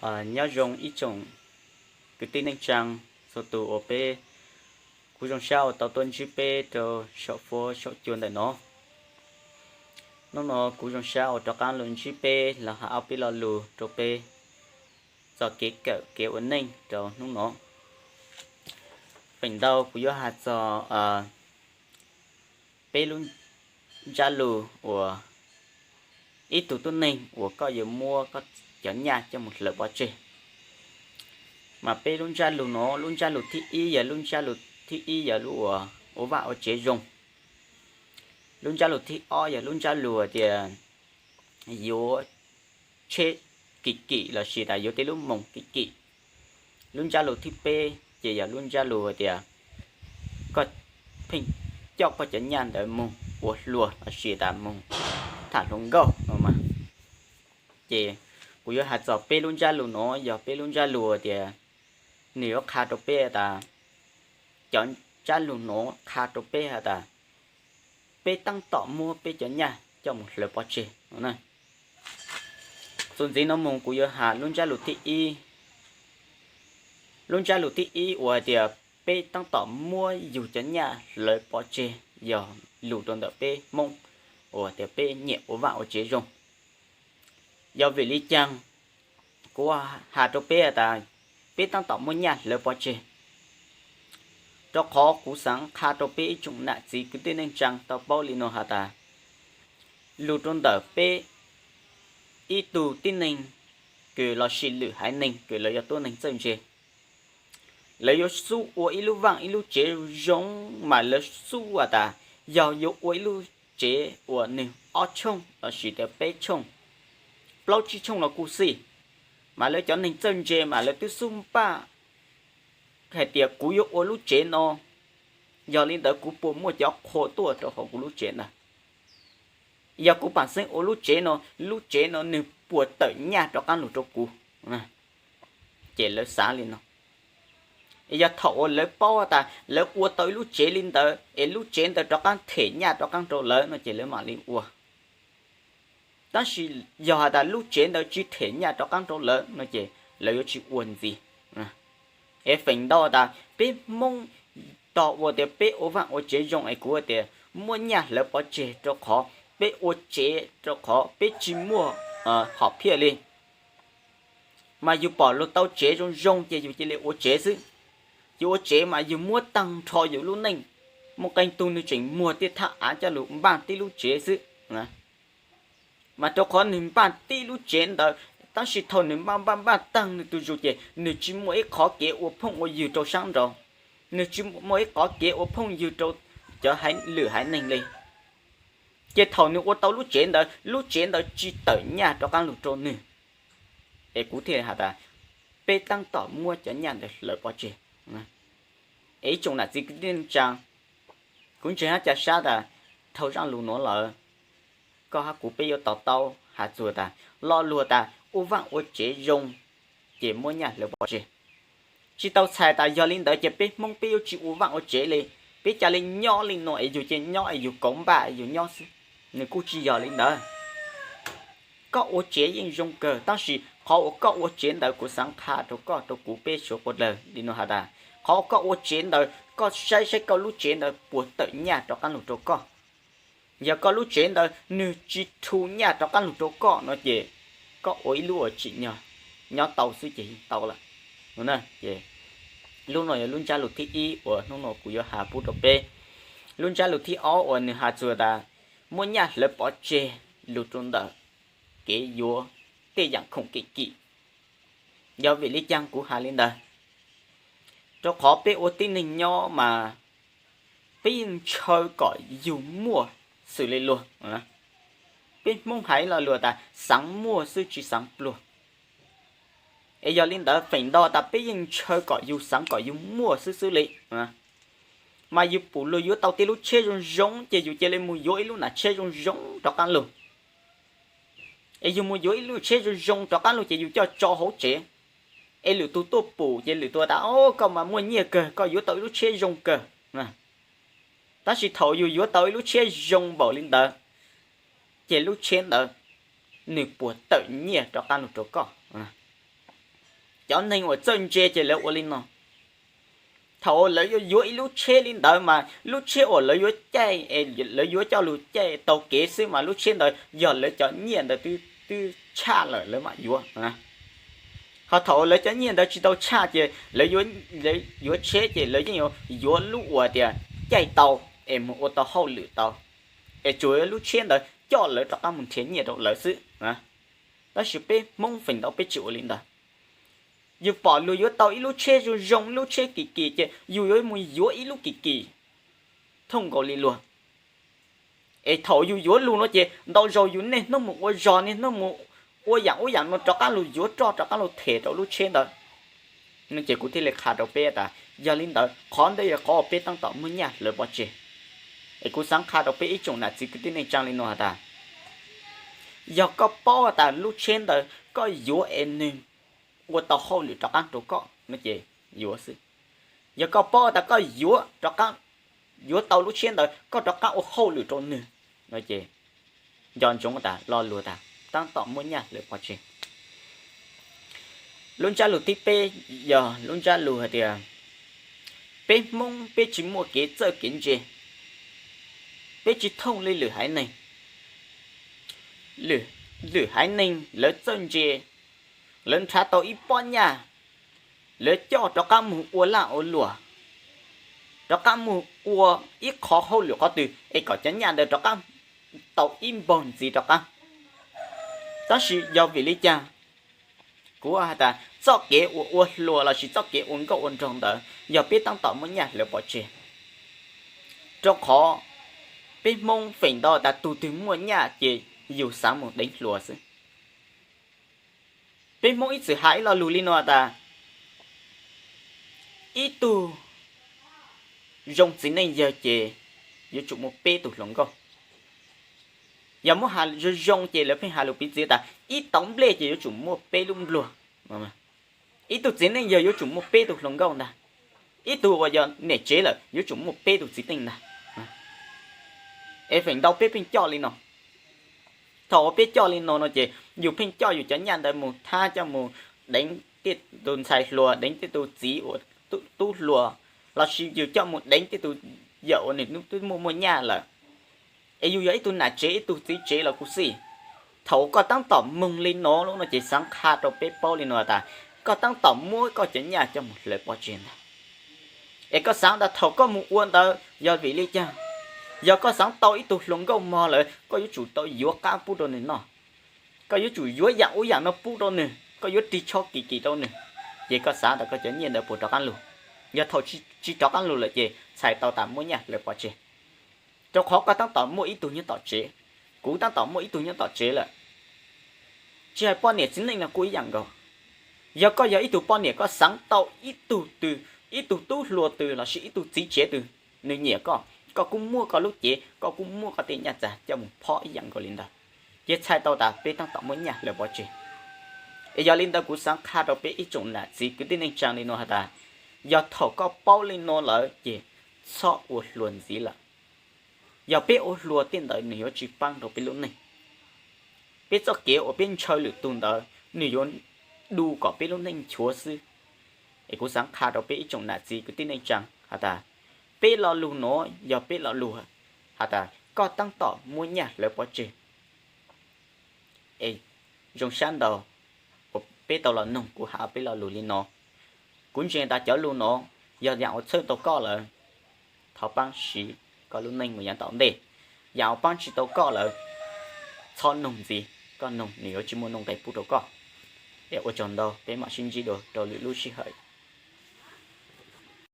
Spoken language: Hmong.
Nyob zoo ib tsoom kwv tij neej tsaa txhua tus uas peb, kuv zoo sab uas tau tuaj ntsib peb rau saum fuab saum cua ntawm no. Hnub no kuv zoo sab uas rov qaab lug ntsib peb los has ob peb lo lug rau peb txog kev kawm kev ua neej rau hnub no. Feem ntau kuv yuav has txog peb lub ntsab lug uas ib tug tuab neeg uas koj yuav muab koj cov nyaj coj mus hlawv pov tseg. Mas peb lub ntsab lug no, lub ntsab lug thib ib yog lub ntsab lug thib ib yog lub uas ua vaaj ua tsev zoo. Lub ntsab lug thib ob yog lub ntsab lug tias yuav tsheb kim kim lossis tas yuav tej lub moos kim kim. Lub ntsab lug thib peb ces yog lub ntsab lug tias koj pheej coj koj cov nyaj ntawd moog ua hluas lossis tas moog tham hluas nkauj no mas. Ces kuv yuav has txog peb lub ntsab lug no, yog peb lub ntsab lug tias nwg yuav qha rau peb tas, cov ntsab lug no qha rau peb has tas peb taab tom muab peb cov nyaj coj mus hlawv pov tseg no. Txuas ntxiv no moog kuv yuav has lub ntsab lug thib ib. Lub ntsab lug thib ib uas hais tias peb taab tom muab yug cov nyaj hlawv pov tseg yog lug rau ntawm peb Hmoob uas tias peb nyiam ua vaaj ua tsev zoo. Yog vim li caag kuv has rau peb has tas peb taab tom muab nyaj hlawv pov tseg? Rau qhov kuv xaav qha rau peb ib tsoom nam txiv kwv tij neej tsaa tau paub li no has tas, lug rau ntawm peb ib tug tib neeg kws lossis lwm haiv neeg kws lawv yog tuab neeg txawj ntse, lawv yuav xub ua ib lub vaaj ib lub tsev zoo mas lawv xub has tas yog yuav ua ib lub tsev uas nwg ob tshooj lossis tias peb tshooj, plaub tsib tshooj los kuj xij, mas lawv cov neeg txawj ntse mas lawv twb xub npaj hais tias kuv yuav ua lub tsev no, yog li ntawd kuv puas muaj cov qhua tuaj rau hauv kuv lub tsev ntawd? Yog kuv paam xeeb ua lub tsev no, lub tsev no nwg puas tawm nyaj rov qaab lug rau kuv? Ces lawv xav li no. Yog thaum uas lawv paub tas lawv ua tau ib lub tsev li ntawd es lub tsev ntawd rov qaab them nyaj rov qaab rau lawv no ces lawv mam li ua. Tab sis yog has tas lub tsev ntawd tsi them nyaj rov qaab rau lawv no ces lawv yuav tsi ua ntxiv. Es feem ntau tas peb Hmoob tog ua tias peb ua vaaj ua tsev zoo es kuv tias muab nyaj hlawv pov tseg rau qhov peb ua tsev rau qhov peb tsi muaj hom phiaj li. Mas yug pom luag tau tsev zoo zoo ces yug cia li ua tsev xwb. Yug ua tsev mas yug muab taag nrho yug lub neej. Muaj qee tug nwg tseem muag tej thaj av coj lug npaj tib lub tsev xwb. Mas rau qhov nwg npaj tib lub tsev ntawd, tab sis thaum nwg npaj npaj npaj taag nwg tug zug ces nwg tsi muaj ib qhov kev ua phooj ua ywg rau saab nraud, nwg tsi muaj ib qhov kev ua phooj ywg rau cov lwm haiv neeg li. Ces thaum nwg ua tau lub tsev ntawd, lub tsev ntawd tsi tawm nyaj rov qaab lug rau nwg. Es kuv thiaj has tas peb taab tom muab cov nyaj ntawd hlawv pov tseg. Es ib tsoom nam txiv kwv tij neej tsaa, kuv ntseeg hab ca sab tas dhau zaaj lug nuav lawm, koj hab kuv peb yuav to taub has txug tas lo lug tas ua vaaj ua tsev zoo ces muab nyaj hlawv pov tseg. Tsi tau txhais tas yog li ntawd ces peb Hmoob peb yuav tsi ua vaaj ua tsev li, peb ca le nyob li nuav es yug cia nyob es yug kauv npaj yug nyob xwb, nws kuj tsi yog li ntawd. Koj ua tsev yeej zoo kawg, tab sis qhov uas koj ua tsev ntawd kuv xaav qha rau koj rau kuv peb suav quas dlawg li nuav has tas, qhov uas koj ua tsev ntawd koj saib saib koj lub tsev ntawd puas tawm nyaj rov qaab lug rau koj. Yog koj lub tsev ntawd nwg tsi rhu nyaj rov qaab lug rau koj no ces koj ua ib lub uas tsim nyog nyob tau xwb ces yeej tau lawm. Lub no yog lub ntsab lug thib ib uas hnub no kuv yuav has pub rau peb. Lub ntsab lug thib ob uas nws has txug tas muab nyaj hlawv pov tseg lug rau ntawm kev yuav tej yaam khoom kim kim. Yog vim li caag kuv has li ntawd? Rau qhov peb ua tib neeg nyob mas peb yeej ntshaw kom yug muaj xws li luag. Peb Hmoob hais lo lug tas xaav muaj xwb tsi xaav pluag. Es yog li ntawd feem ntau tas peb yeej ntshaw kom yug xaav kom yug muaj xwb xwb li. Mas yug pum luag yuav tau tej lub tsheb zoo zoo ces yug cia li mus yuav ib lub nam tsheb zoo zoo rov qaab lug. Es yug mus yuav ib lub tsheb zoo zoo rov qaab lug ces yug coj tso hauv tsev. Es lwm tug tuaj pum ces lwm tug tas, o, koj mas muaj nyiaj kawg, koj yuav tau ib lub tsheb zoo kawg. Tab sis thaum yug yuav tau ib lub tsheb zoo npaum li ntawd, ces lub tsheb ntawd nws puas tawm nyiaj rov qaab lug rau koj? Cov neeg uas txawj ntse ces lawv ua li no. Thaum lawv yuav yuav ib lub tsheb li ntawd mas lub tsheb uas lawv yuav caij, lawv yuav coj lug caij taug kev xwb mas lub tsheb ntawd yog lawv cov nyiaj ntawd twb tshaj lawm lawv mam yuav. Ho thaum lawv cov nyiaj ntawd tsis tau tshaj ces lawv yuav tsheb ces lawv yeej yuav yuav lub uas tias caij tau es mus ua tau hauj lwm tau, es tsuas yog lub tsheb ntawd coj lawv rov qab mus nrhiav nyiaj rau lawv xwb. Tab sis peb Hmoob feem ntau peb tsis ua li ntawd. Yus pom luag yuav tau ib lub tsheb zoo zoo, lub tsheb kim kim ces yus yuav mus yuav ib lub kim kim thooj nkaus li luag. Es thaum yus yuav lug no ces ntau zaus yus niaj hnub mus ua zog, niaj hnub mus ua yaam ub yaam no rov qab lug yuav roj rov qab lug them rau lub tsheb ntawd. No ces kuv thiaj li qha rau peb tas yog li ntawd qhov ntawd yog qhov uas peb tab tom muaj nyaj hlawv pov tseg. Es kuv xaav qha rau peb ib tsoom nam txiv kwv tij neej tsaa li no has tas, yog koj paub has tas lub tsheb ntawd koj yuav es nwg ua tau hauj lwm rov qab rau koj no ces yuav xwb. Yog koj paub tas koj yuav rov qab, yuav tau lub tsheb ntawd koj rov qab ua hauj lwm rau nwg no ces nco ntsoov tas lo lug tas tab tom muaj nyaj hlawv pov tseg. Lub ntsab lug thib peb yog lub ntsab lug hais tias peb Hmoob peb tsis muaj kev txawj kev ntse, peb tsis thooj li lwm haiv neeg. Lwm haiv neeg lawv txawj ntse, lawv nrhav tau ib pob nyaj, lawv coj rov qab mus ua laj ua luam, rov qab mus ua ib qhov hauj lwm qhov twg es kom cov nyaj ntawd rov qab tau ib npaug ntxiv rov qab. Tab sis yog vim li cas kuv has tas txoj kev uas ua hluas lossis txoj kev ua nkauj ua nraug ntawd yog peb tab tom muaj nyaj hlawv pov tseg? Rau qhov peb Hmoob feem ntau tas tug twg muaj nyaj ces yus xav mus deev hluas xwb. Peb Hmoob ib txwm has ib lo lug li no tas ib tug zoo txiv neej yawg ces yuav tsum muaj peb tug hluas nkauj. Yog muab has zoo zoo ces lawv pheej has lug piv txwv tas ib tauv nplej ces yuav tsum muaj peb lub npluag. Ib tug txiv neej yawg yuav tsum muaj peb tug hluas nkauj ntag. Ib tug uas yog niam tsev lawm yuav tsum muaj peb tug txiv neej ntag. Es feem ntau peb pheej coj li no. Thaum uas peb coj li no no ces yus pheej coj yus cov nyaj ntawd mus thab coj mus deev tej tus ntxhais hluas, deev tej tus txiv uas tub hluas, lossis yus coj mus deev tej tus yawm uas nws twb muaj muaj nyaj lawm. Es yus yog ib tug nam tsev ib tug txiv tsev los kuj xij, thaum koj tab tom moog li no lub no ces xaav qha rau peb paub li no tas koj tab tom muab koj cov nyaj coj mus hlawv pov tseg ntag. Es koj xaav tas thaum koj mus ua ntawd yog vim li cas? Yog koj xaav tau ib tug hluas nkauj mog lawm koj yuav tsum tau yuav qab pub rau nws noj. Koj yuav tsum yuav yaam ub yaam no pub rau nws, koj yuav rig tsho kim kim rau nws, ces koj xav tas koj cov nyiaj ntawd puas rov qab lug? Yog thaum tsis rov qab lug lawm ces txhais tau tas muaj nyaj hlawv pov tseg. Rau qhov koj tab tom muaj ib tug nyob tom tsev, kuv tab tom muaj ib tug nyob tom tsev lawm. Tsis hais poj niam txiv neej no kuj ib yaam nkaus. Yog koj yog ib tug poj niam koj xaav tau ib tug twg, ib tug tub hluas twg lossis ib tug txiv tsev twg nws nyiam koj, koj kuj muaj koj lub cev, koj kuj muaj koj tej nyaj txag coj mus phob ib yaam nkaus li ntawd, ces txhais tau tas peb tab tom muaj nyaj hlawv pov tseg. Es yog li ntawd kuv xaav qha rau peb ib tsoom nam txiv kwv tij neej tsaa li no has tas, yog thaum koj paub li no lawm ces txhob ua hluas ntxiv lawm. Yog peb ua hluas tej ntawd nws yuav tsis paab rau peb lub neej. Peb txoj kev uas peb ntshaw lwm tug ntawd nws yuav du kom peb lub neej nchuav xwb. Es kuv xaav qha rau peb ib tsoom nam txiv kwv tij neej tsaa has tas, peb lo lug no yog peb lo lug has tas koj tab tom muaj nyaj hlawv pov tseg. Es zoo sab ntau uas peb tau los noog kuv has peb lo lug li no. Kuv ntseeg tas cov lug no yog yaam uas txhawb tau koj lawm, thov paab siv koj lub neej mus yaav tom ntej. Yaam uas paab tsis tau koj lawm, txhob noog ntxiv, koj noog nws yuav tsis muaj nuj nqe pub rau koj. Es ua tsaug ntau, peb mam sib ntsib dua rau lwm lub sij hawm.